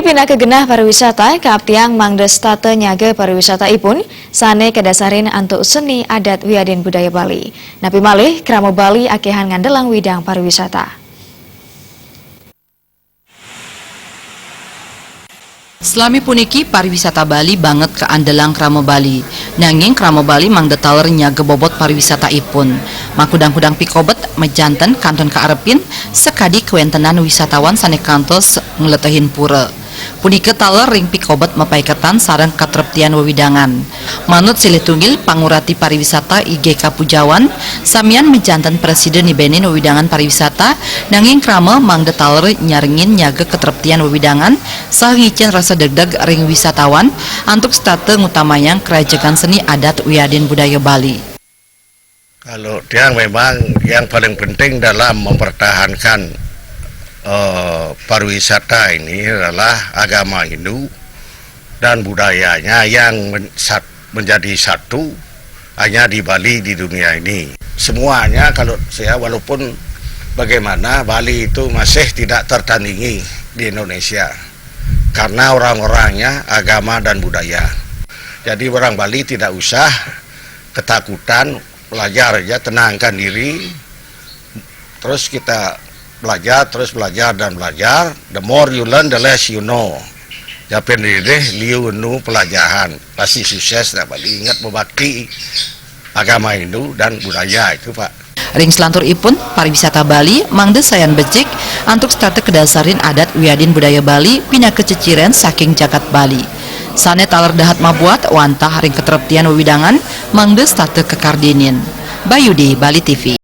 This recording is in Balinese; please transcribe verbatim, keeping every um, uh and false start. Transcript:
Pinaka genah pariwisata kaaptiang mangda setata nyaga pariwisataipun sané kadasarin antuk seni adat wiadin budaya Bali. Napi malih, krama Bali akéhan ngandelang widang pariwisata. Salami puniki pariwisata Bali banget kaandelang krama Bali. Nanging krama Bali mangda taler nyaga bobot pariwisataipun. Makudang-kudang pikobet majanten kantun kaarepin sakadi kawéntenan wisatawan sané kantos ngletehin pura. Punika taler ring pikobet mapaiketan sareng katreptian wewidangan. Manut silih tunggil pangurati pariwisata I G K Pujawan, samian majanten prasida nibenin wewidangan pariwisata, nanging krama mangda taler nyarengin nyaga katreptian wewidangan saha ngicén rasa degdeg ring wisatawan antuk setata ngutamayang krajegan seni adat wiadin budaya Bali. Kalau tiang memang yang paling penting dalam mempertahankan eh, pariwisata ini adalah agama Hindu dan budayanya yang men- sat- menjadi satu hanya di Bali, di dunia ini. Semuanya kalau saya, walaupun bagaimana, Bali itu masih tidak tertandingi di Indonesia karena orang-orangnya, agama dan budaya. Jadi orang Bali tidak usah ketakutan, belajar aja, tenangkan diri. Terus kita belajar, terus belajar dan belajar. The more you learn, the less you know. Japin diri liu nu pelajaran, pasti sukses dah Bali. Ingat berbakti agama Hindu dan budaya itu, Pak. Ring selanturipun, pariwisata Bali mangda sayan becik antuk setata kadasarin adat wiadin budaya Bali pinaka ceciren saking jagat Bali. Sané taler dahat mabuat wantah ring katreptian wewidangan mangda setata kakardinin. Bayudi, Bali T V.